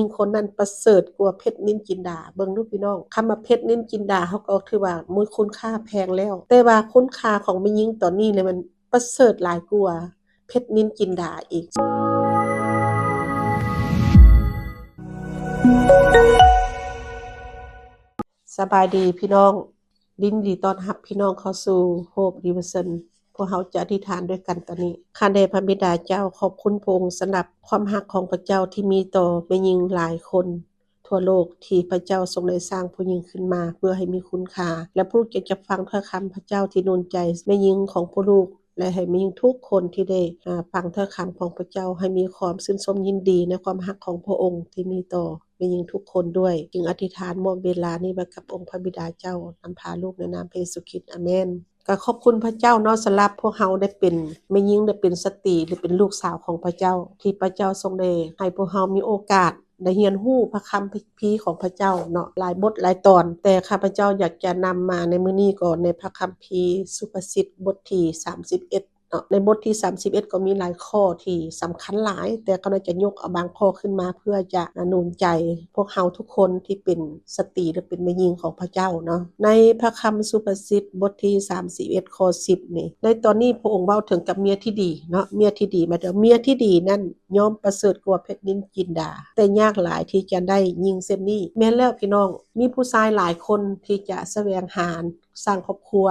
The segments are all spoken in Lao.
ຍິງຄົນນັ້ນປະເສີດກວ່າເພັດນິນຈິນດາ. ເບິ່ງດູພີ່ນ້ອງ, ຄຳວ່າເພັດນິນຈິນດາ ເຮົາກໍຖືວ່າມີຄຸນຄ່າແພງແລ້ວ, ແຕ່ວ່າຄຸນຄ່າຂອງແມ່ຍິງຕອນນີ້ລະ ມັນປະເສີດຫຼາຍກວ່າເພັດນິນຈິນດາອີກ. ສະບາຍດີພີ່ນ້ອງ, ຍິນດີຕ້ອນຮັບພີ່ນ້ອງເຂົ້າສູ່ Hope Devotion. ພວກເຮົາຈະອະທິຖານດ້ວຍກັນຕອນນີ້. ຂ້າແດ່ພະບິດາເຈົ້າ, ຂອບຄຸນພະອົງສຳລັບຄວາມຮັກຂອງພະເຈົ້າທີ່ມີຕໍ່ແມ່ຍິງຫຼາຍຄົນທົ່ວໂລກ ທີ່ພະເຈົ້າຊົງໄດ້ສ້າງຜູ້ຍິງຂຶ້ນມາເພື່ອໃຫ້ມີຄຸນຄ່າ ແລະ ພວກລູກຢາກຈະຟັງຖ້ອຍຄຳພະເຈົ້າທີ່ໜູນໃຈແມ່ຍິງຂອງພວກລູກ ແລະ ໃຫ້ແມ່ຍິງທຸກຄົນທີ່ໄດ້ ອາ ຟັງຖ້ອຍຄຳຂອງພະເຈົ້າ ໃຫ້ມີຄວາມຊື່ນຊົມຍິນດີໃນຄວາມຮັກຂອງພະອົງທີ່ມີຕໍ່ ແມ່ຍິງທຸກຄົນດ້ວຍ, ຈຶ່ງອະທິຖານມອບເວລານີ້ໄວ້ກັບອົງພະບິດາເຈົ້າ ນຳພາລູກໃນນາມພະເຢຊູຄຣິດ. ອາເມນ. ກໍຂອບຄຸນພະເຈົ້າເນາະ, ສຳລັບພວກເຮົາໄດ້ເປັນແມ່ຍິງ, ໄດ້ເປັນສະຕີ ຫຼື ເປັນລູກສາວຂອງພະເຈົ້າ ທີ່ພະເຈົ້າຊົງໄດ້ໃຫ້ພວກເຮົາມີໂອກາດໄດ້ຮຽນຮູ້ພະຄຳພີຂອງພະເຈົ້າເນາະ, ຫຼາຍບົດຫຼາຍຕອນ, ແຕ່ຂ້າພະເຈົ້າຢາກຈະນຳມາໃນມື້ນີ້ກໍໃນພະຄຳພີສຸພາສິດບົດທີສາມສິບເອັດ ເນາະ. ໃນບົດທີສາມສິບເອັດກໍມີຫຼາຍຂໍ້ທີ່ສຳຄັນຫຼາຍ, ແຕ່ຂ້ານ້ອຍຈະຍົກເອົາບາງຂໍ້ຂຶ້ນມາເພື່ອຈະໜູນໃຈພວກເຮົາທຸກຄົນທີ່ເປັນສະຕີ ຫຼື ເປັນແມ່ຍິງຂອງພະເຈົ້າເນາະ. ໃນພະຄຳສຸພາສິດບົດທີສາມສິບເອັດ ຂໍ້ສິບນີ້, ໃນຕອນນີ້ພະອົງເວົ້າເຖິງກັບເມຍທີ່ດີເນາະ, ເມຍທີ່ດີ ໝາຍເຖິງເມຍທີ່ດີນັ້ນຍ່ອມປະເສີດກວ່າເພັດນິນຈິນດາ, ແຕ່ຍາກຫຼາຍທີ່ຈະໄດ້ຍິງເຊັ່ນນີ້. ແມ່ນແລ້ວພີ່ນ້ອງ, ມີຜູ້ຊາຍຫຼາຍຄົນທີ່ຈະສະແຫວງຫາ ສ້າງຄອບຄົວ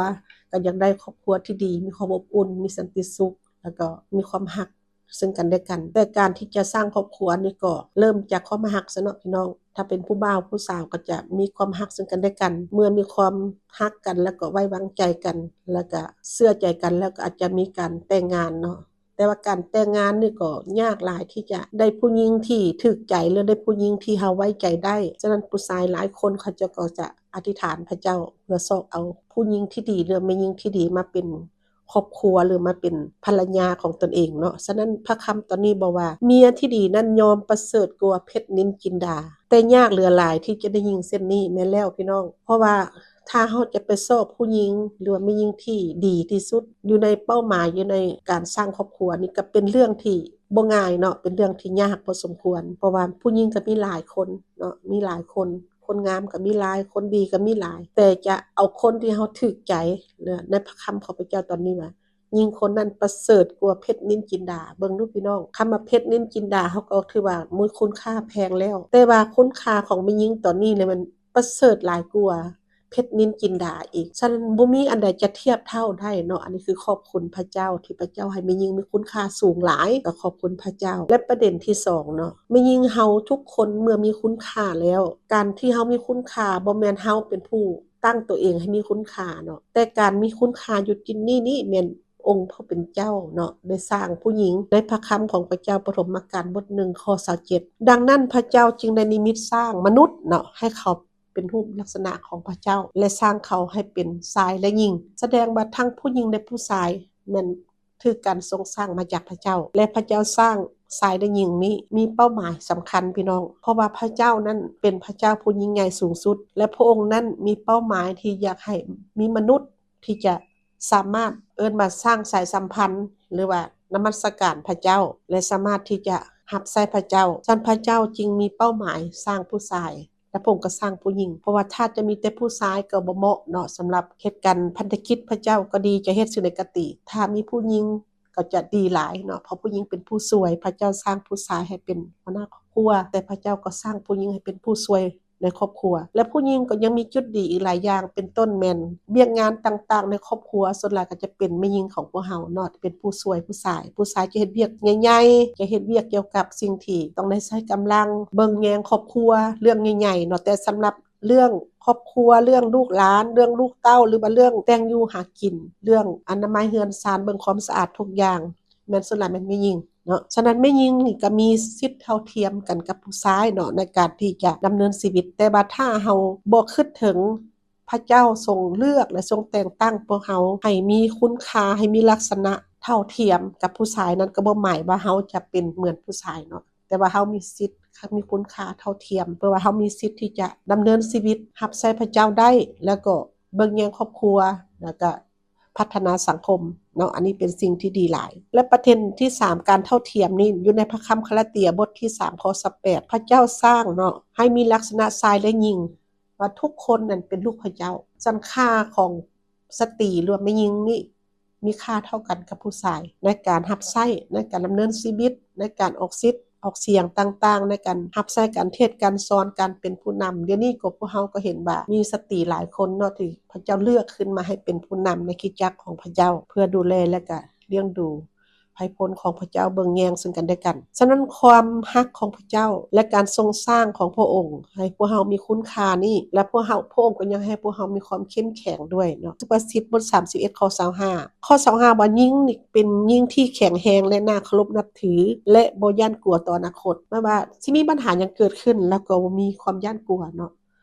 ກໍຢາກໄດ້ຄອບຄົວທີ່ດີ ມີຄວາມອົບອຸ່ນ ມີສັນຕິສຸກ ແລ້ວກໍມີຄວາມຮັກເຊິ່ງກັນແລະກັນ. ແຕ່ການທີ່ຈະສ້າງຄອບຄົວນີ້ກໍເລີ່ມຈາກຄວາມຮັກຊະເນາະພີ່ນ້ອງ. ຖ້າເປັນຜູ້ບ່າວຜູ້ສາວກໍຈະມີຄວາມຮັກເຊິ່ງກັນແລະກັນ, ເມື່ອມີຄວາມຮັກກັນແລ້ວກໍໄວ້ວາງໃຈກັນ ແລ້ວກໍເຊື່ອໃຈກັນ ແລ້ວກໍອາດຈະມີການແຕ່ງງານເນາະ. ແຕ່ວ່າການແຕ່ງງານນີ້ກໍຍາກຫຼາຍທີ່ຈະໄດ້ຜູ້ຍິງທີ່ຖືກໃຈ ຫຼື ໄດ້ຜູ້ຍິງທີ່ເຮົາໄວ້ໃຈໄດ້. ສະນັ້ນຜູ້ຊາຍຫຼາຍຄົນເຂົາເຈົ້າກໍຈະອະທິຖານພະເຈົ້າເພື່ອຊອກເອົາຜູ້ຍິງທີ່ດີ ຫຼື ແມ່ຍິງທີ່ດີມາເປັນຄອບຄົວ ຫຼື ມາເປັນພັນລະຍາຂອງຕົນເອງເນາະ. ສະນັ້ນພະຄຳຕອນນີ້ບອກວ່າ ເມຍທີ່ດີນັ້ນຍ່ອມປະເສີດກວ່າເພັດນິນຈິນດາ, ແຕ່ຍາກເຫຼືອຫຼາຍທີ່ຈະໄດ້ຍິງເຊັ່ນນີ້. ແມ່ນແລ້ວພີ່ນ້ອງ, ເພາະວ່າ ຖ້າເຮົາຈະໄປຊອກຜູ້ຍິງ ຫຼືວ່າແມ່ຍິງທີ່ດີທີ່ສຸດ ຢູ່ໃນເປົ້າໝາຍ ຢູ່ໃນການສ້າງຄອບຄົວນີ້ ກໍເປັນເລື່ອງທີ່ບໍ່ງ່າຍເນາະ, ເປັນເລື່ອງທີ່ຍາກພໍສົມຄວນ, ເພາະວ່າຜູ້ຍິງກໍມີຫຼາຍຄົນເນາະ, ມີຫຼາຍຄົນ, ຄົນງາມກໍມີຫຼາຍ, ຄົນດີກໍມີຫຼາຍ, ແຕ່ຈະເອົາຄົນທີ່ເຮົາຖືກໃຈ ແລະ ໃນພະຄຳຂອງພະເຈົ້າຕອນນີ້ວ່າ ຍິງຄົນນັ້ນປະເສີດກວ່າເພັດນິນຈິນດາ. ເບິ່ງດູພີ່ນ້ອງ, ຄຳວ່າເພັດນິນຈິນດາ ເຮົາກໍຖືວ່າມີຄຸນຄ່າແພງແລ້ວ, ແຕ່ວ່າຄຸນຄ່າຂອງແມ່ຍິງຕອນນີ້ລະ ມັນປະເສີດຫຼາຍກວ່າ ເພັດນິນຈິນດາອີກ. ສະນັ້ນບໍ່ມີອັນໃດຈະທຽບເທົ່າໄດ້ເນາະ. ອັນນີ້ຄືຂອບຄຸນພະເຈົ້າ ທີ່ພະເຈົ້າໃຫ້ແມ່ຍິງມີຄຸນຄ່າສູງຫຼາຍ, ກໍຂອບຄຸນພະເຈົ້າ. ແລະ ປະເດັນທີສອງເນາະ, ແມ່ຍິງເຮົາທຸກຄົນເມື່ອມີຄຸນຄ່າແລ້ວ, ການທີ່ເຮົາມີຄຸນຄ່າ ບໍ່ແມ່ນເຮົາເປັນຜູ້ຕັ້ງຕົວເອງໃຫ້ມີຄຸນຄ່າເນາະ, ແຕ່ການມີຄຸນຄ່າຢູ່ຈຸດນີ້ນີ້ ແມ່ນອົງພະເປັນເຈົ້າເນາະ ໄດ້ສ້າງຜູ້ຍິງ. ໃນພະຄຳຂອງພະເຈົ້າ ປະຖົມມະການ ບົດໜຶ່ງ ຂໍ້ຊາວເຈັດ, ດັ່ງນັ້ນ ພະເຈົ້າຈຶ່ງໄດ້ນິມິດສ້າງມະນຸດເນາະ ໃຫ້ເຂົາ ເປັນຮູບລັກສະນະຂອງພະເຈົ້າ ແລະ ສ້າງເຂົາໃຫ້ເປັນຊາຍ ແລະ ຍິງ. ສະແດງວ່າທັງຜູ້ຍິງ ແລະ ຜູ້ຊາຍແມ່ນຖືກການຊົງສ້າງມາຈາກພະເຈົ້າ ແລະ ພະເຈົ້າສ້າງຊາຍ ແລະ ຍິງນີ້ມີເປົ້າໝາຍສຳຄັນ ພີ່ນ້ອງ, ເພາະວ່າພະເຈົ້ານັ້ນເປັນພະເຈົ້າຜູ້ຍິ່ງໃຫຍ່ສູງສຸດ ແລະ ພະອົງນັ້ນມີເປົ້າໝາຍທີ່ຢາກໃຫ້ມີມະນຸດທີ່ຈະສາມາດ ເອີ້ນວ່າ ສ້າງສາຍສຳພັນ ຫຼືວ່ານະມັດສະການພະເຈົ້າ ແລະ ສາມາດທີ່ຈະຮັບໃຊ້ພະເຈົ້າ. ຊັ້ນພະເຈົ້າຈຶ່ງມີເປົ້າໝາຍສ້າງຜູ້ຊາຍ ແລະ ພະອົງກໍສ້າງຜູ້ຍິງ, ເພາະວ່າຖ້າຈະມີແຕ່ຜູ້ຊາຍກໍບໍ່ເໝາະເນາະ, ສຳລັບເຮັດການພັນທະກິດ ພະເຈົ້າກໍດີ ຈະເຮັດສິ່ງໃດກໍດີ ຖ້າມີຜູ້ຍິງກໍຈະດີຫຼາຍເນາະ, ເພາະຜູ້ຍິງເປັນຜູ້ຊ່ວຍ. ພະເຈົ້າສ້າງຜູ້ຊາຍໃຫ້ເປັນຫົວໜ້າຄອບຄົວ, ແຕ່ພະເຈົ້າກໍສ້າງຜູ້ຍິງໃຫ້ເປັນຜູ້ຊ່ວຍໃນຄອບຄົວ. ແລະ ຜູ້ຍິງກໍຍັງມີຈຸດດີອີກຫຼາຍຢ່າງ, ເປັນຕົ້ນແມ່ນວຽກງານຕ່າງໆໃນຄອບຄົວ, ສ່ວນຫຼາຍກໍຈະເປັນແມ່ຍິງຂອງພວກເຮົາເນາະ ທີ່ເປັນຜູ້ຊ່ວຍຜູ້ຊາຍ. ຜູ້ຊາຍຈະເຮັດວຽກໃຫຍ່ໆ, ຈະເຮັດວຽກກ່ຽວກັບສິ່ງທີ່ຕ້ອງໄດ້ໃຊ້ກຳລັງ, ເບິ່ງແຍງຄອບຄົວ, ເລື່ອງໃຫຍ່ໆເນາະ, ແຕ່ສຳລັບ ເລື່ອງຄອບຄົວ, ເລື່ອງລູກຫຼານ, ເລື່ອງລູກເຕົ້າ ຫຼືວ່າເລື່ອງແຕ່ງຢູ່ຫາກິນ, ເລື່ອງອະນາໄມເຮືອນຊານ, ເບິ່ງຄວາມສະອາດທຸກຢ່າງ ແມ່ນສ່ວນຫຼາຍແມ່ນແມ່ຍິງເນາະ. ສະນັ້ນແມ່ຍິງນີ້ກໍມີສິດເທົ່າທຽມກັນກັບຜູ້ຊາຍເນາະ ໃນການທີ່ຈະດຳເນີນຊີວິດ, ແຕ່ວ່າຖ້າເຮົາບໍ່ຄິດເຖິງພະເຈົ້າຊົງເລືອກ ແລະ ຊົງແຕ່ງຕັ້ງພວກເຮົາໃຫ້ມີຄຸນຄ່າ, ໃຫ້ມີລັກສະນະເທົ່າທຽມກັບຜູ້ຊາຍນັ້ນ ກໍບໍ່ໝາຍວ່າເຮົາຈະເປັນເໝືອນຜູ້ຊາຍເນາະ. ແຕ່ວ່າເຮົາມີສິດ ມີຄຸນຄ່າເທົ່າທຽມ ເພື່ອວ່າເຮົາມີສິດທີ່ຈະດຳເນີນຊີວິດຮັບໃຊ້ພະເຈົ້າໄດ້ ແລ້ວກໍເບິ່ງແຍງຄອບຄົວ ແລ້ວກໍ ພັດທະນາສັງຄົມເນາະ, ອັນນີ້ເປັນສິ່ງທີ່ດີຫຼາຍ. ແລະ ປະເດັນທີສາມ ການເທົ່າທຽມນີ້ ຢູ່ໃນພະຄຳກາລາເຕຍບົດທີສາມ ຂໍ້ຊາວແປດ ພະເຈົ້າສ້າງເນາະ ໃຫ້ມີລັກສະນະຊາຍ ແລະ ຍິງ ວ່າທຸກຄົນນັ້ນເປັນລູກພະເຈົ້າ. ສັນຄ່າຂອງສະຕີ ຫຼືວ່າແມ່ຍິງນີ້ ມີຄ່າເທົ່າກັນກັບຜູ້ຊາຍ ໃນການຮັບໃຊ້ ໃນການດຳເນີນຊີວິດ ໃນການອອກສິດອອກສຽງຕ່າງໆ ໃນການຮັບໃຊ້ການເທດການສອນ ການເປັນຜູ້ນຳ. ດຽວນີ້ກໍພວກເຮົາກໍເຫັນວ່າມີສະຕີຫຼາຍຄົນເນາະ ທີ່ພະເຈົ້າເລືອກຂຶ້ນມາໃຫ້ເປັນຜູ້ນຳໃນຄຣິສຕະຈັກຂອງພະເຈົ້າ ເພື່ອດູແລ ແລະ ກະລ້ຽງດູໃຫ້ຄົນຂອງພະເຈົ້າເບິ່ງແຍງເຊິ່ງກັນແລະກັນ. ສະນັ້ນຄວາມຮັກຂອງພະເຈົ້າ ແລະ ການຊົງສ້າງຂອງພະອົງ ໃຫ້ພວກເຮົາມີຄຸນຄ່ານີ້ ແລະ ພວກເຮົາ ພະອົງກໍຍັງໃຫ້ພວກເຮົາມີຄວາມເຂັ້ມແຂງດ້ວຍເນາະ. ສຸພາສິດບົດສາມສິບເອັດ ຂໍ້ຊາວຫ້າ ຂໍ້ຊາວຫ້າ ວ່າຍິງນີ້ເປັນຍິງທີ່ແຂງແຮງ ແລະ ໜ້າເຄົາລົບນັບຖື ແລະ ບໍ່ຢ້ານກົວຕໍ່ອະນາຄົດ. ໝາຍວ່າຊິມີບັນຫາຫຍັງເກີດຂຶ້ນ ລາວກໍບໍ່ມີຄວາມຢ້ານກົວເນາະ.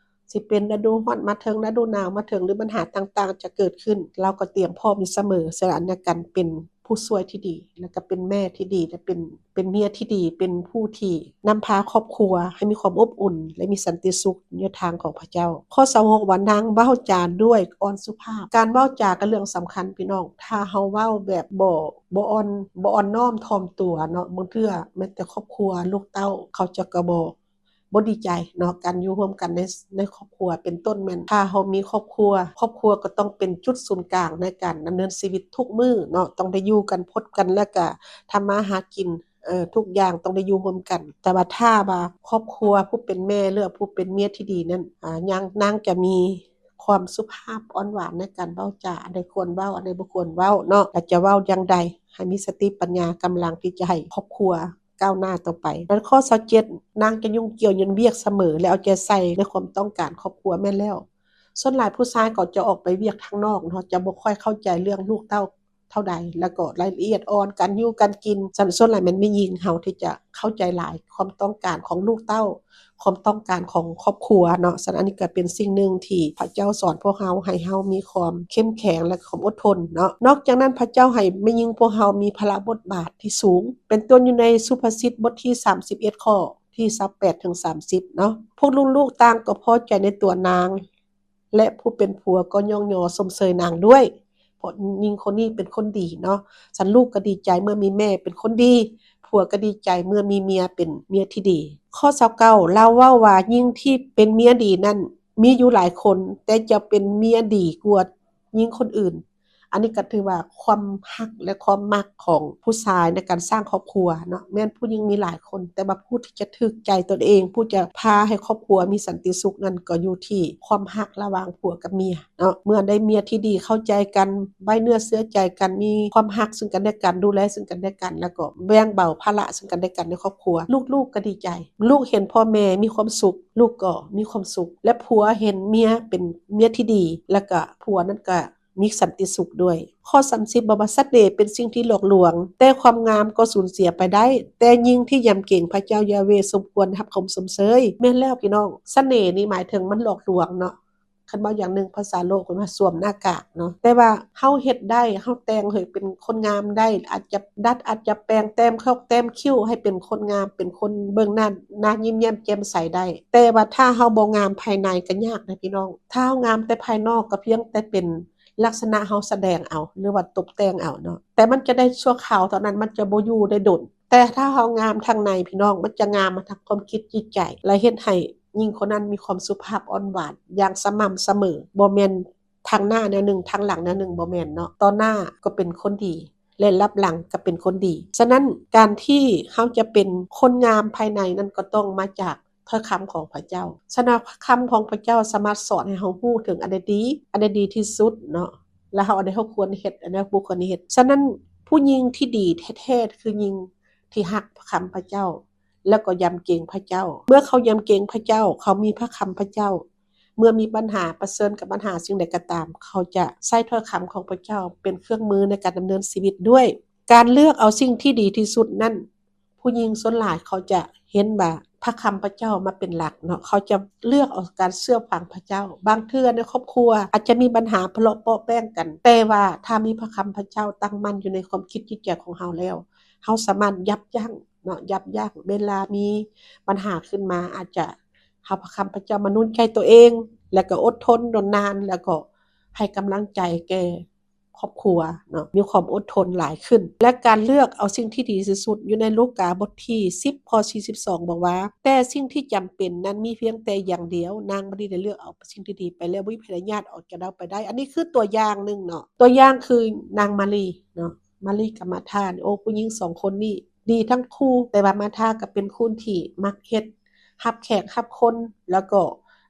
ຊິເປັນລະດູຮ້ອນມາເຖິງ ລະດູໜາວມາເຖິງ ຫຼື ບັນຫາຕ່າງໆຈະເກີດຂຶ້ນ ລາວກໍຕຽມພ້ອມຢູ່ສະເໝີ. ສະນັ້ນນະ ການເປັນຜູ້ຊ່ວຍທີ່ດີ ແລະ ກໍເປັນແມ່ທີ່ດີ ແລະ ເປັນ ເປັນເມຍທີ່ດີ ເປັນຜູ້ທີ່ນຳພາຄອບຄົວໃຫ້ມີຄວາມອົບອຸ່ນ ແລະ ມີສັນຕິສຸກໃນທາງຂອງພະເຈົ້າ. ຂໍ້ຊາວຫົກ ວ່ານາງເວົ້າຈາດ້ວຍອ່ອນສຸພາບ. ການເວົ້າຈາກໍເລື່ອງສຳຄັນພີ່ນ້ອງ. ຖ້າເຮົາເວົ້າແບບບໍ່ ບໍ່ອ່ອນ ບໍ່ອ່ອນນ້ອມຖ່ອມຕົວເນາະ, ບາງເທື່ອແມ້ແຕ່ຄອບຄົວ ລູກເຕົ້າ ເຂົາເຈົ້າກໍບໍ່ ບໍ່ດີໃຈເນາະ. ການຢູ່ຮ່ວມກັນໃນ ໃນຄອບຄົວ ເປັນຕົ້ນແມ່ນ ຖ້າເຮົາມີຄອບຄົວ ຄອບຄົວກໍຕ້ອງເປັນຈຸດສູນກາງໃນການດຳເນີນຊີວິດທຸກມື້ເນາະ, ຕ້ອງໄດ້ຢູ່ກັນ ພົບກັນ ແລ້ວກະທຳມາຫາກິນ ເອີ ທຸກຢ່າງຕ້ອງໄດ້ຢູ່ຮ່ວມກັນ. ແຕ່ວ່າຖ້າວ່າຄອບຄົວ ຜູ້ເປັນແມ່ ຫຼື ຜູ້ເປັນເມຍທີ່ດີນັ້ນ ອາ ນາງ ນາງຈະມີຄວາມສຸພາບອ່ອນຫວານໃນການເວົ້າຈາ ອັນໃດຄວນເວົ້າ ອັນໃດບໍ່ຄວນເວົ້າເນາະ ແລະ ຈະເວົ້າຢ່າງໃດໃຫ້ມີສະຕິປັນຍາກຳລັງທີ່ຈະໃຫ້ຄອບຄົວ ກ້າວໜ້າຕໍ່ໄປ. ແລະ ຂໍ້ຊາວເຈັດ ນາງຈະຫຍຸ້ງກ່ຽວຫຍຸ້ງວຽກສະເໝີ ແລະ ເອົາໃຈໃສ່ໃນຄວາມຕ້ອງການຄອບຄົວ. ແມ່ນແລ້ວ ສ່ວນຫຼາຍຜູ້ຊາຍກໍຈະອອກໄປວຽກທາງນອກເນາະ, ຈະບໍ່ຄ່ອຍເຂົ້າໃຈເລື່ອງລູກເຕົ້າເທົ່າໃດ ແລ້ວກໍລາຍລະອຽດອ່ອນການຢູ່ການກິນ. ສ່ວນ ສ່ວນຫຼາຍແມ່ນແມ່ຍິງເຮົາທີ່ຈະເຂົ້າໃຈຫຼາຍຄວາມຕ້ອງການຂອງລູກເຕົ້າ, ຄວາມຕ້ອງການຂອງຄອບຄົວເນາະ. ສະນັ້ນ ອັນນີ້ກໍເປັນສິ່ງໜຶ່ງທີ່ພະເຈົ້າສອນພວກເຮົາ ໃຫ້ເຮົາມີຄວາມເຂັ້ມແຂງ ແລະ ຄວາມອົດທົນເນາະ. ນອກຈາກນັ້ນ ພະເຈົ້າໃຫ້ແມ່ຍິງພວກເຮົາມີພາລະບົດບາດທີ່ສູງ ເປັນຕົ້ນຢູ່ໃນສຸພາສິດບົດທີສາມສິບເອັດ ຂໍ້ທີຊາວແປດເຖິງສາມສິບເນາະ. ພວກລູກໆຕ່າງກໍພໍໃຈໃນຕົວນາງ ແລະ ຜູ້ເປັນຜົວກໍຍ້ອງຍໍຊົມເຊີຍນາງດ້ວຍ ເພາະຍິງຄົນນີ້ເປັນຄົນດີເນາະ. ຊັ້ນລູກກໍດີໃຈເມື່ອມີແມ່ເປັນຄົນດີ, ຜົວກໍດີໃຈເມື່ອມີເມຍເປັນເມຍທີ່ດີ. ຂໍ້ຊາວເກົ້າ ລາວເວົ້າວ່າ ຍິງທີ່ເປັນເມຍດີນັ້ນມີຢູ່ຫຼາຍຄົນ, ແຕ່ຈະເປັນເມຍດີກວ່າຍິງຄົນອື່ນ. ອັນນີ້ກໍຖືວ່າຄວາມຮັກ ແລະ ຄວາມມັກຂອງຜູ້ຊາຍໃນການສ້າງຄອບຄົວເນາະ, ແມ່ນຜູ້ຍິງມີຫຼາຍຄົນ ແຕ່ວ່າຜູ້ທີ່ຈະຖືກໃຈຕົນເອງ, ຜູ້ຈະພາໃຫ້ຄອບຄົວມີສັນຕິສຸກນັ້ນ ກໍຢູ່ທີ່ຄວາມຮັກລະຫວ່າງຜົວກັບເມຍເນາະ. ເມື່ອໄດ້ເມຍທີ່ດີເຂົ້າໃຈກັນ, ໄວ້ເນື້ອເຊື່ອໃຈກັນ, ມີຄວາມຮັກເຊິ່ງກັນແລະກັນ, ດູແລເຊິ່ງກັນແລະກັນ, ແລ້ວກໍແບ່ງເບົາພາລະເຊິ່ງກັນແລະກັນໃນຄອບຄົວ, ລູກໆກໍດີໃຈ. ລູກເຫັນພໍ່ແມ່ມີຄວາມສຸກ, ລູກກໍມີຄວາມສຸກ ແລະ ຜົວເຫັນເມຍເປັນເມຍທີ່ດີ, ແລ້ວກໍຜົວນັ້ນກໍ ມີສັນຕິສຸກດ້ວຍ. ຂໍ້ສາມສິບ ບອກວ່າ ສະເໜ່ເປັນສິ່ງທີ່ຫຼອກລວງ, ແຕ່ຄວາມງາມກໍສູນເສຍໄປໄດ້, ແຕ່ຍິງທີ່ຢຳເກງພະເຈົ້າຢາເວສົມຄວນຮັບຄຳຊົມເຊີຍ. ແມ່ນແລ້ວພີ່ນ້ອງ, ສະເໜ່ນີ້ໝາຍເຖິງມັນຫຼອກລວງເນາະ. ຄັນເວົ້າຢ່າງໜຶ່ງ ພາສາໂລກເພິ່ນວ່າສວມໜ້າກາກເນາະ, ແຕ່ວ່າເຮົາເຮັດໄດ້, ເຮົາແຕ່ງໃຫ້ເປັນຄົນງາມໄດ້, ອາດຈະດັດ, ອາດຈະແປງ, ແຕ້ມຄອກແຕ້ມຄິ້ວໃຫ້ເປັນຄົນງາມ, ເປັນຄົນເບິ່ງໜ້າ ໜ້າຍິ້ມແຍ້ມແຈ່ມໃສໄດ້, ແຕ່ວ່າຖ້າເຮົາບໍ່ງາມພາຍໃນກໍຍາກນະພີ່ນ້ອງ. ຖ້າເຮົາງາມແຕ່ພາຍນອກກໍພຽງແຕ່ເປັນ ລັກສະນະເຮົາສະແດງເອົາ ຫຼືວ່າຕົບແຕ່ງເອົາເນາະ, ແຕ່ມັນຈະໄດ້ຊົ່ວຄາວເທົ່ານັ້ນ, ມັນຈະບໍ່ຢູ່ໄດ້ດົນ. ແຕ່ຖ້າເຮົາງາມທາງໃນພີ່ນ້ອງ, ມັນຈະງາມມາທາງຄວາມຄິດຈິດໃຈ ແລະ ເຮັດໃຫ້ຍິງຄົນນັ້ນມີຄວາມສຸພາບອ່ອນຫວານຢ່າງສະໝ່ຳສະເໝີ, ບໍ່ແມ່ນທາງໜ້າແນວໜຶ່ງ, ທາງຫຼັງແນວໜຶ່ງ, ບໍ່ແມ່ນເນາະ. ຕໍ່ໜ້າກໍເປັນຄົນດີ ແລະ ລັບຫຼັງກໍເປັນຄົນດີ. ສະນັ້ນ ການທີ່ເຮົາຈະເປັນຄົນງາມພາຍໃນນັ້ນ ກໍຕ້ອງມາຈາກ ຖ້ອຍຄຳຂອງພະເຈົ້າ. ສະນັ້ນ ຄຳຂອງພະເຈົ້າສາມາດສອນໃຫ້ເຮົາຮູ້ເຖິງອັນໃດດີ, ອັນໃດດີທີ່ສຸດເນາະ, ແລະ ເຮົາ ອັນໃດເຮົາຄວນເຮັດ, ອັນໃດບໍ່ຄວນເຮັດ. ສະນັ້ນ ຜູ້ຍິງທີ່ດີແທ້ໆ ຄືຍິງທີ່ຮັກຄຳພະເຈົ້າ ແລ້ວກໍຢຳເກງພະເຈົ້າ. ເມື່ອເຂົາຢຳເກງພະເຈົ້າ, ເຂົາມີພະຄຳພະເຈົ້າ, ເມື່ອມີບັນຫາ, ປະເຊີນກັບບັນຫາສິ່ງໃດກໍຕາມ, ເຂົາຈະໃຊ້ຖ້ອຍຄຳຂອງພະເຈົ້າເປັນເຄື່ອງມືໃນການດຳເນີນຊີວິດດ້ວຍ. ການເລືອກເອົາສິ່ງທີ່ດີທີ່ສຸດນັ້ນ ຜູ້ຍິງສ່ວນຫຼາຍເຂົາຈະເຫັນວ່າພະຄຳພະເຈົ້າມາເປັນຫຼັກເນາະ, ເຂົາຈະເລືອກເອົາການເຊື່ອຟັງພະເຈົ້າ. ບາງເທື່ອໃນຄອບຄົວອາດຈະມີບັນຫາທະເລາະເປາະແປ້ງກັນ, ແຕ່ວ່າຖ້າມີພະຄຳພະເຈົ້າຕັ້ງໝັ້ນຢູ່ໃນຄວາມຄິດຈິດໃຈຂອງເຮົາແລ້ວ, ເຮົາສາມາດຢັບຢັ້ງເນາະ, ຢັບຢັ້ງເວລາມີບັນຫາຂຶ້ນມາ, ອາດຈະເອົາພະຄຳພະເຈົ້າມາໜູນໃຈຕົວເອງ, ແລ້ວກໍອົດທົນດົນນານ, ແລ້ວກໍໃຫ້ກຳລັງໃຈແກ່ ຄອບຄົວເນາະ ມີຄວາມອົດທົນຫຼາຍຂຶ້ນ ແລະ ການເລືອກເອົາສິ່ງທີ່ດີທີ່ສຸດ. ຢູ່ໃນລູກາບົດທີສິບ ຂໍ້ສີ່ສິບສອງ ບອກວ່າ ແຕ່ສິ່ງທີ່ຈຳເປັນນັ້ນມີພຽງແຕ່ຢ່າງດຽວ, ນາງມາຣີໄດ້ເລືອກເອົາສິ່ງທີ່ດີໄປແລ້ວ, ບໍ່ມີໃຜອະນຸຍາດອອກຈາກລາວໄປໄດ້. ອັນນີ້ຄືຕົວຢ່າງໜຶ່ງເນາະ, ຕົວຢ່າງຄືນາງມາຣີເນາະ, ມາຣີກັບມາທານີ້ ໂອ້ ຜູ້ຍິງສອງຄົນນີ້ດີທັງຄູ່, ແຕ່ວ່າມາທາກໍເປັນຄົນທີ່ມັກເຮັດ ຮັບແຂກຮັບຄົນ ແລ້ວກໍ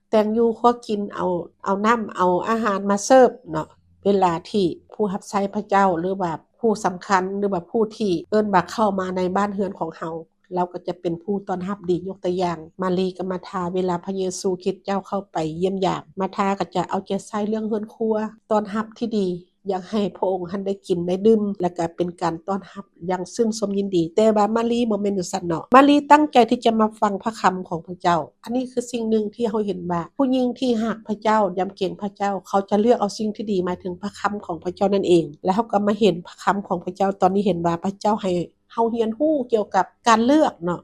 ແຕ່ງຢູ່ຄົວກິນ ເອົາ ເອົານ້ຳເອົາອາຫານມາເສີບເນາະ. ເວລາທີ່ຜູ້ຮັບໃຊ້ພະເຈົ້າ ຫຼືວ່າຜູ້ສຳຄັນ ຫຼືວ່າຜູ້ທີ່ເອີ້ນວ່າເຂົ້າມາໃນບ້ານເຮືອນຂອງເຮົາ ລາວກໍຈະເປັນຜູ້ຕ້ອນຮັບດີ. ຍົກຕົວຢ່າງ ມາຣີກັບມາທາ ເວລາພະເຢຊູຄຣິດເຈົ້າເຂົ້າໄປຢ້ຽມຢາມ, ມາທາກໍຈະເອົາໃຈໃສ່ເລື່ອງເຮືອນຄົວ ຕ້ອນຮັບທີ່ດີ ຢາກໃຫ້ພະອົງຫັ້ນໄດ້ກິນໄດ້ດື່ມ ແລ້ວກໍເປັນການຕ້ອນຮັບຢ່າງຊື່ນຊົມຍິນດີ. ແຕ່ວ່າມາຣີບໍ່ແມ່ນຈັ່ງຊັ້ນເນາະ, ມາຣີຕັ້ງໃຈທີ່ຈະມາຟັງພະຄຳຂອງພະເຈົ້າ. ອັນນີ້ຄືສິ່ງໜຶ່ງທີ່ເຮົາເຫັນວ່າ ຜູ້ຍິງທີ່ຮັກພະເຈົ້າ ຢຳເກງພະເຈົ້າ ເຂົາຈະເລືອກເອົາສິ່ງທີ່ດີ ໝາຍເຖິງພະຄຳຂອງພະເຈົ້ານັ້ນເອງ. ແລ້ວເຮົາກໍມາເຫັນພະຄຳຂອງພະເຈົ້າ ຕອນນີ້ເຫັນວ່າພະເຈົ້າໃຫ້ເຮົາຮຽນຮູ້ກ່ຽວກັບການເລືອກເນາະ.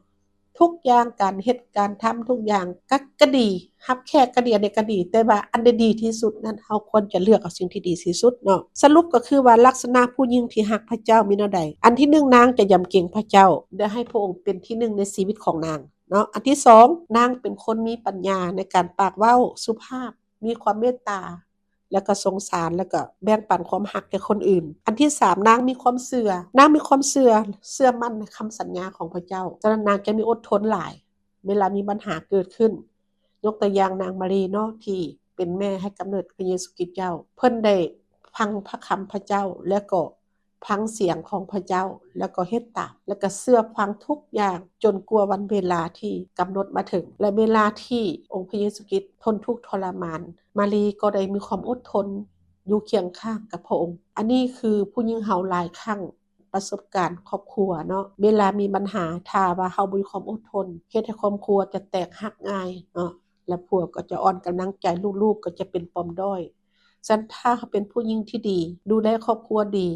ທຸກຢ່າງ ການເຮັດການທຳທຸກຢ່າງກໍ ກໍດີ, ຮັບແຂກກໍດີ, ອັນໃດກໍດີ, ແຕ່ວ່າອັນໃດດີທີ່ສຸດນັ້ນ ເຮົາຄວນຈະເລືອກເອົາສິ່ງທີ່ດີທີ່ສຸດເນາະ. ສະຫຼຸບກໍຄືວ່າ ລັກສະນະຜູ້ຍິງທີ່ຮັກພະເຈົ້າມີແນວໃດ? ອັນທີໜຶ່ງ ນາງຈະຢຳເກງພະເຈົ້າ ແລະ ໃຫ້ພະອົງເປັນທີໜຶ່ງໃນຊີວິດຂອງນາງເນາະ. ອັນທີສອງ ນາງເປັນຄົນມີປັນຍາໃນການປາກເວົ້າ, ສຸພາບ, ມີຄວາມເມດຕາ ແລ້ວກໍສົງສານ ແລ້ວກໍແບ່ງປັນຄວາມຮັກແກ່ຄົນອື່ນ. ອັນທີສາມ ນາງມີຄວາມເຊື່ອ, ນາງມີຄວາມເຊື່ອ, ເຊື່ອໝັ້ນໃນຄຳສັນຍາຂອງພະເຈົ້າ. ສະນັ້ນນາງຈະມີອົດທົນຫຼາຍ ເວລາມີບັນຫາເກີດຂຶ້ນ. ຍົກຕົວຢ່າງນາງມາຣີເນາະ ທີ່ເປັນແມ່ໃຫ້ກຳເນີດພະເຢຊູຄຣິດເຈົ້າ, ເພິ່ນໄດ້ຟັງພະຄຳພະເຈົ້າ ແລ້ວກໍ ຟັງສຽງຂອງພະເຈົ້າ ແລ້ວກໍເຮັດຕາມ ແລ້ວກໍເຊື່ອຟັງທຸກຢ່າງ ຈົນກວ່າວັນເວລາທີ່ກຳນົດມາເຖິງ ແລະ ເວລາທີ່ອົງພະເຢຊູຄຣິດທົນທຸກທໍລະມານ, ມາຣີກໍໄດ້ມີຄວາມອົດທົນຢູ່ຄຽງຂ້າງກັບພະອົງ. ອັນນີ້ຄືຜູ້ຍິງເຮົາຫຼາຍຄັ້ງປະສົບການຄອບຄົວເນາະ, ເວລາມີບັນຫາ ຖ້າວ່າເຮົາບໍ່ມີຄວາມອົດທົນ ເຮັດໃຫ້ຄອບຄົວຈະແຕກຫັກງ່າຍເນາະ ແລະ ຜົວກໍຈະອ່ອນກຳລັງໃຈ, ລູກໆກໍຈະເປັນປອມດ້ອຍ. ສະນັ້ນ ຖ້າເຮົາເປັນຜູ້ຍິງທີ່ດີ ດູແລຄອບຄົວດີ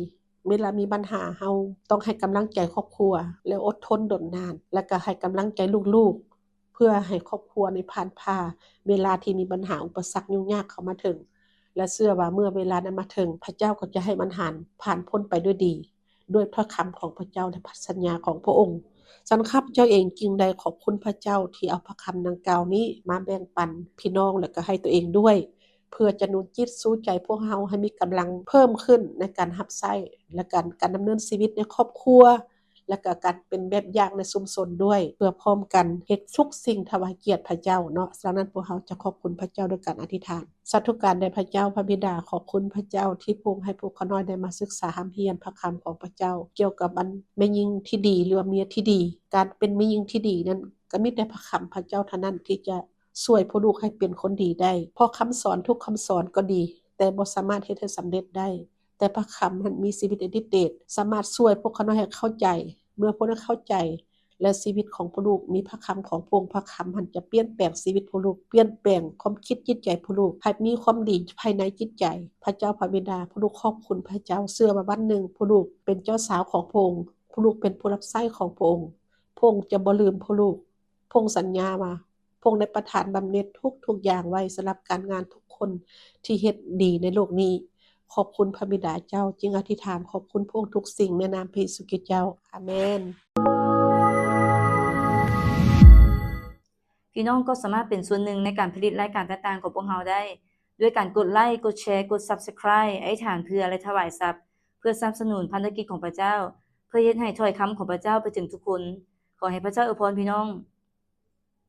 ເວລາມີບັນຫາ ເຮົາຕ້ອງໃຫ້ກຳລັງໃຈຄອບຄົວ ແລະ ອົດທົນດົນນານ ແລະ ກໍໃຫ້ກຳລັງໃຈລູກໆ ເພື່ອໃຫ້ຄອບຄົວນີ້ຜ່ານຜ່າເວລາທີ່ມີບັນຫາ ອຸປະສັກ ຫຍຸ້ງຍາກເຂົ້າມາເຖິງ ແລະ ເຊື່ອວ່າເມື່ອເວລານັ້ນມາເຖິງ ພະເຈົ້າກໍຈະໃຫ້ບັນຫາຜ່ານພົ້ນໄປດ້ວຍດີ ດ້ວຍພະຄຳຂອງພະເຈົ້າ ແລະ ພັນສັນຍາຂອງພະອົງ. ສະນັ້ນ ຂ້າພະເຈົ້າເອງຈຶ່ງໄດ້ຂອບຄຸນພະເຈົ້າທີ່ເອົາພະຄຳດັ່ງກ່າວນີ້ມາແບ່ງປັນພີ່ນ້ອງ ແລະ ກໍໃຫ້ຕົວເອງດ້ວຍ ເພື່ອຈະໜູນຈິດຊູໃຈພວກເຮົາໃຫ້ມີກຳລັງເພີ່ມຂຶ້ນໃນການຮັບໃຊ້ ແລະ ການ ການດຳເນີນຊີວິດໃນຄອບຄົວ ແລະ ກໍການເປັນແບບຢ່າງໃນຊຸມຊົນດ້ວຍ ເພື່ອພ້ອມກັນເຮັດທຸກສິ່ງຖວາຍກຽດພະເຈົ້າເນາະ. ສະນັ້ນ ພວກເຮົາຈະຂອບຄຸນພະເຈົ້າດ້ວຍການອະທິຖານ. ສາທຸການແດ່ພະເຈົ້າພະບິດາ, ຂອບຄຸນພະເຈົ້າທີ່ພະອົງໃຫ້ພວກຂ້ານ້ອຍໄດ້ມາສຶກສາຮ່ຳຮຽນພະຄຳຂອງພະເຈົ້າ ກ່ຽວກັບອັນແມ່ຍິງທີ່ດີ ຫຼືວ່າເມຍທີ່ດີ. ການເປັນແມ່ຍິງທີ່ດີນັ້ນ ກໍມີແຕ່ພະຄຳພະເຈົ້າເທົ່ານັ້ນທີ່ຈະ ຊ່ວຍພວກລູກໃຫ້ເປັນຄົນດີໄດ້, ເພາະຄຳສອນທຸກຄຳສອນກໍດີ, ແຕ່ບໍ່ສາມາດເຮັດໃຫ້ສຳເລັດໄດ້. ແຕ່ພະຄຳນັ້ນມີຊີວິດລິດເດດ, ສາມາດຊ່ວຍພວກຂ້ານ້ອຍໃຫ້ເຂົ້າໃຈ. ເມື່ອພວກເຮົາເຂົ້າໃຈ ແລະ ຊີວິດຂອງພວກລູກມີພະຄຳຂອງພະອົງ, ພະຄຳຫັ້ນຈະປ່ຽນແປງຊີວິດພວກລູກ, ປ່ຽນແປງຄວາມຄິດຈິດໃຈພວກລູກ ໃຫ້ມີຄວາມດີພາຍໃນຈິດໃຈ. ພະເຈົ້າພະບິດາ, ພວກລູກຂອບຄຸນພະເຈົ້າ, ເຊື່ອວ່າວັນໜຶ່ງພວກລູກເປັນເຈົ້າສາວຂອງພະອົງ, ພວກລູກເປັນຜູ້ຮັບໃຊ້ຂອງພະອົງ. ພະອົງຈະບໍ່ລືມພວກລູກ. ພະອົງສັນຍາວ່າ ພະອົງໄດ້ປະທານບຳເນັດທຸກໆຢ່າງໄວ້ສຳລັບການງານທຸກຄົນທີ່ເຮັດດີໃນໂລກນີ້. ຂອບຄຸນພະບິດາເຈົ້າ, ຈຶ່ງອະທິຖານຂອບຄຸນພະອົງທຸກສິ່ງໃນນາມພະເຢຊູຄຣິດເຈົ້າ. ອາເມນ. ພີ່ນ້ອງກໍສາມາດເປັນສ່ວນໜຶ່ງໃນການຜະລິດລາຍການຕ່າງໆຂອງພວກເຮົາໄດ້ ດ້ວຍການກົດໄລ, ກົດແຊ, ກົດ Subscribe, ອະທິຖານເພື່ອ ແລະ ຖວາຍຊັບ ເພື່ອສະໜັບສະໜູນພັນທະກິດຂອງພະເຈົ້າ, ເພື່ອເຮັດໃຫ້ຖ້ອຍຄຳຂອງພະເຈົ້າໄປເຖິງທຸກຄົນ. ຂໍໃຫ້ພະເຈົ້າອວຍພອນພີ່ນ້ອງ.